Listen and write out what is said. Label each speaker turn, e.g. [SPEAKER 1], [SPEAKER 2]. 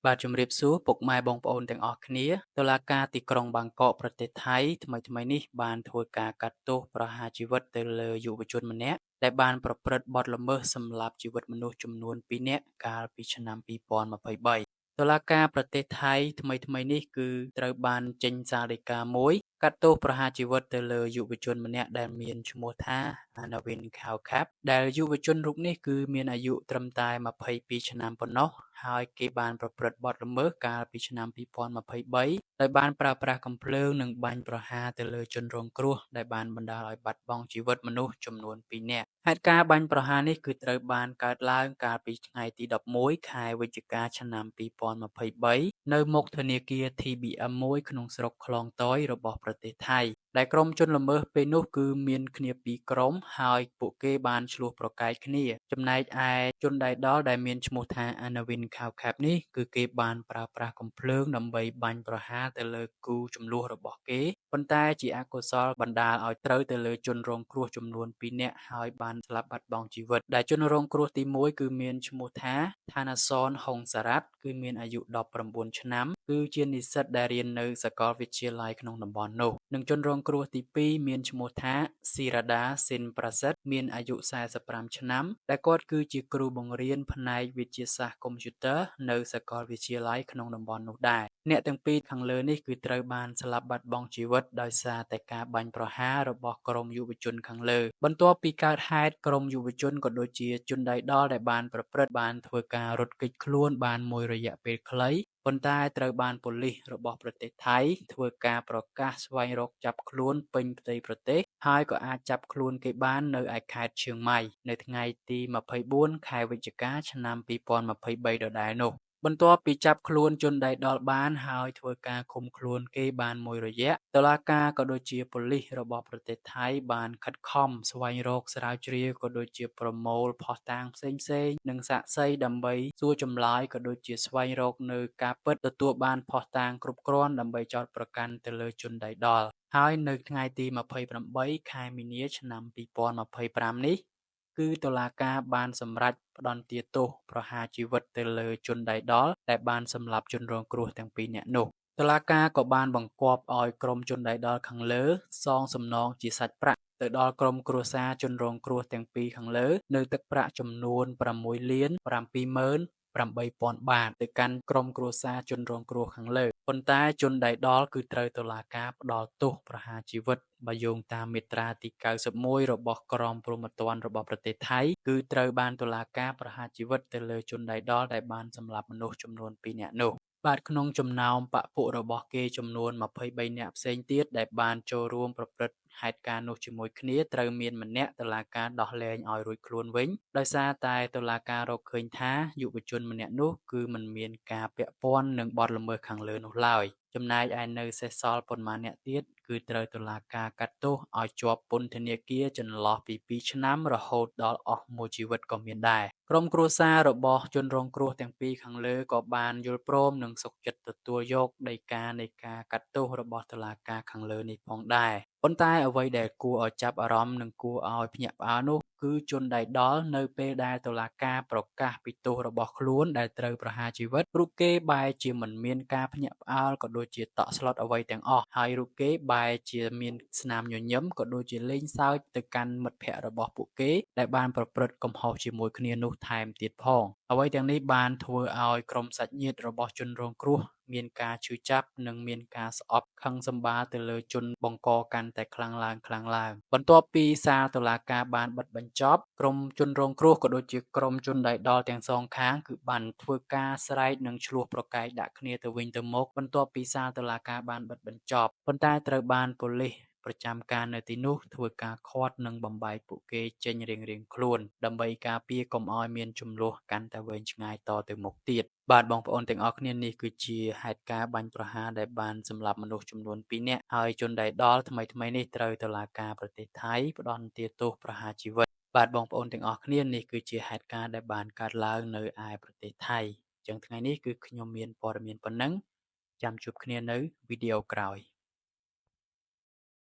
[SPEAKER 1] បាទជំរាបសួរពុកម៉ែបងប្អូនទាំងអស់គ្នាតុលាការទីក្រុងបាងកកប្រទេសថៃថ្មីៗនេះបានធ្វើការកាត់ទោសប្រហារជីវិតទៅលើយុវជនម្នាក់ដែលបានប្រព្រឹត្តបទល្មើសសម្លាប់ជីវិតមនុស្សចំនួន2នាក់កាលពីឆ្នាំ2023តុលាការប្រទេសថៃថ្មីៗនេះគឺត្រូវបានចេញសាលដីកាមួយកាត់ទោសប្រហារជីវិតទៅលើយុវជនម្នាក់ដែលមានឈ្មោះថាអាណាវិន ខៅខាប់ដែលយុវជនរូបនេះគឺមានអាយុត្រឹមតែ22ឆ្នាំប៉ុណ្ណោះហើយគេបានប្រព្រឹត្តបទល្មើសកាលពីឆ្នាំ2023ដោយបានប្រើប្រាស់កាំភ្លើងនិងបាញ់ប្រហារទៅលើជនរងគ្រោះដែលបានបណ្ដាលឲ្យបាត់បង់ជីវិតមនុស្សចំនួន2នាក់ហេតុការណ៍បាញ់ប្រហារនេះគឺត្រូវបានកើតឡើងកាលពីថ្ងៃទី11ខែវិច្ឆិកាឆ្នាំ2023នៅមុខធនាគារ TBM មួយក្នុងស្រុកខ្លងតយរបស់ប្រទេសថៃដែលក្រុមជនល្មើសពេលនោះគឺមានគ្នាពីរក្រុមហើយពួកគេបានឈ្លោះប្រកែកគ្នាចំណែកឯជនដៃដល់ដែលមានឈ្មោះថាអាណាវិន ខៅខាប់នេះគឺគេបានប្រើប្រាស់កាំភ្លើងដើម្បីបាញ់ប្រហារទៅលើគូជម្លោះរបស់គេប៉ុន្តែជាអកុសលបណ្ដាលឲ្យត្រូវទៅលើជនរងគ្រោះចំនួន2នាក់ហើយបានស្លាប់បាត់បង់ជីវិតដែលជនរងគ្រោះទី1គឺមានឈ្មោះថាឋានសនហុងសារ៉ាត់គឺមានអាយុ19ឆ្នាំគឺជានិស្សិតដែលរៀននៅសាកលវិទ្យាល័យក្នុងតំបន់នោះនិងជនរងគ្រោះទី2មានឈ្មោះថាស៊ីរ៉ាដាស៊ីនប្រាសិតមានអាយុ45ឆ្នាំដែលគាត់គឺជាគ្រូបង្រៀនផ្នែកវិទ្យាសាស្ត្រកុំព្យូទ័រនៅសាកលវិទ្យាល័យក្នុងតំបន់នោះដែរអ្នកទាំងពីរខាងលើនេះគឺត្រូវបានស្លាប់បាត់បង់ជីវិតដោយសារតែការបាញ់ប្រហាររបស់ក្រុមយុវជនខាងលើបន្ទាប់ពីកើតហេតុក្រុមយុវជនក៏ដូចជាជនដៃដល់ដែលបានប្រព្រឹត្តបានធ្វើការរត់គេចខ្លួនបានមួយរយៈពេលខ្លីប៉ុន្តែត្រូវបានប៉ូលីសរបស់ប្រទេសថៃធ្វើការប្រកាសស្វែងរកចាប់ខ្លួនពេញផ្ទៃប្រទេសហើយក៏អាចចាប់ខ្លួនគេបាននៅឯខេត្តឈៀងម៉ៃនៅថ្ងៃទី24ខែវិច្ឆិកាឆ្នាំ2023ដដែលនោះបន្ទាប់ពីចាប់ខ្លួនជនដៃដល់បានហើយធ្វើការឃុំខ្លួនគេបានមួយរយៈតុលាការក៏ដូចជាប៉ូលីសរបស់ប្រទេសថៃបានខិតខំស្វែងរកស្រាវជ្រាវក៏ដូចជាប្រមូលភស្តុតាងផ្សេងៗនិងសាក្សីដើម្បីសួរចម្លើយក៏ដូចជាស្វែងរកនៅការពិតទទួលបានភស្តុតាងគ្រប់គ្រាន់ដើម្បីចោទប្រកាន់ទៅលើជនដៃដល់ហើយនៅថ្ងៃទី28ខែមីនាឆ្នាំ2025នេះគឺតុលាការបានសម្រេចផ្ដន្ទាទោសប្រហារជីវិតទៅលើជនដៃដល់ដែលបានសម្លាប់ជនរងគ្រោះទាំងពីរនាក់នោះតុលាការក៏បានបង្គាប់ឲ្យក្រុមជនដៃដល់ខាងលើសងសំណងជាសាច់ប្រាក់ទៅដល់ក្រុមគ្រួសារជនរងគ្រោះទាំងពីរខាងលើនៅទឹកប្រាក់ចំនួន6,78,000បាតទៅកាន់ក្រុមគ្រួសារជនរងគ្រោះខាងលើប៉ុន្តែជនដៃដល់គឺត្រូវតុលាការផ្ដល់ទោសប្រហារជីវិតបើយោងតាមមាត្រាទី91របស់ក្រមព្រហ្មទណ្ឌរបស់ប្រទេសថៃគឺត្រូវបានតុលាការប្រហារជីវិតទៅលើជនដៃដល់ដែលបានសម្លាប់មនុស្សចំនួន2នាក់នោះបាទក្នុងចំណោមបក្ខពួករបស់គេចំនួន23នាក់ផ្សេងទៀតដែលបានចូលរួមប្រព្រឹត្តហេតុការណ៍នោះជាមួយគ្នាត្រូវមានម្នាក់តុលាការដោះលែងឲ្យរួចខ្លួនវិញដោយសារតែតុលាការរកឃើញថាយុវជនម្នាក់នោះគឺមិនមានការពាក់ព័ន្ធនឹងបទល្មើសខាងលើនោះឡើយចំណែកឯនៅសេសសល់ប៉ុន្មានអ្នកទៀតគឺត្រូវតុលាការកាត់ទោសឲ្យជាប់ពន្ធនាគារចន្លោះពី2ឆ្នាំរហូតដល់អស់មួយជីវិតក៏មានដែរក្រុមគ្រួសាររបស់ជនរងគ្រោះទាំងពីរខាងលើក៏បានយល់ព្រមនិងសុខចិត្តទទួលយកដីកានៃការកាត់ទោសរបស់តុលាការខាងលើនេះផងដែរប៉ុន្តែអ្វីដែលគួរឲ្យចាប់អារម្មណ៍និងគួរឲ្យភ្ញាក់ផ្អើលនោះគឺជនដៃដល់នៅពេលដែលតុលាការប្រកាសពីទោសរបស់ខ្លួនដែលត្រូវប្រហារជីវិតរូបគេបែរជាមិនមានការភ្ញាក់ផ្អើលក៏ដូចជាតក់ស្លុតអ្វីទាំងអស់ហើយរូបគេបែរជាមានស្នាមញញឹមក៏ដូចជាលេងសើចទៅកាន់មិត្តភ័ក្តិរបស់ពួកគេដែលបានប្រព្រឹត្តកំហុសជាមួយគ្នានោះថែមទៀតផងអ្វីទាំងនេះបានធ្វើឲ្យក្រុមសាច់ញាតិរបស់ជនរងគ្រោះមានការឈឺចាប់និងមានការស្អប់ខឹងសម្បារទៅលើជនបង្កកាន់តែខ្លាំងឡើងបន្ទាប់ពីសាលតុលាការបានបិទបញ្ចប់ក្រុមជនរងគ្រោះក៏ដូចជាក្រុមជនដៃដល់ទាំងសងខាងគឺបានធ្វើការស្រែកនិងឈ្លោះប្រកែកដាក់គ្នាទៅវិញទៅមកបន្ទាប់ពីសាលតុលាការបានបិទបញ្ចប់ប៉ុន្តែត្រូវបានប៉ូលីសប្រចាំការនៅទីនោះធ្វើការឃាត់និងបំបែកពួកគេចេញរៀងៗខ្លួនដើម្បីការពារកុំឲ្យមានជម្លោះកាន់តែវែងឆ្ងាយតទៅមុខទៀតបាទបងប្អូនទាំងអស់គ្នានេះគឺជាហេតុការណ៍បាញ់ប្រហារដែលបានសម្លាប់មនុស្សចំនួន2នាក់ហើយជនដៃដល់ថ្មីៗនេះត្រូវតុលាការប្រទេសថៃផ្ដន្ទាទោសប្រហារជីវិតបាទបងប្អូនទាំងអស់គ្នានេះគឺជាហេតុការណ៍ដែលបានកើតឡើងនៅឯប្រទេសថៃអញ្ចឹងថ្ងៃនេះគឺខ្ញុំមានព័ត៌មានប៉ុណ្ណឹងចាំជួបគ្នានៅវីដេអូក្រោយ។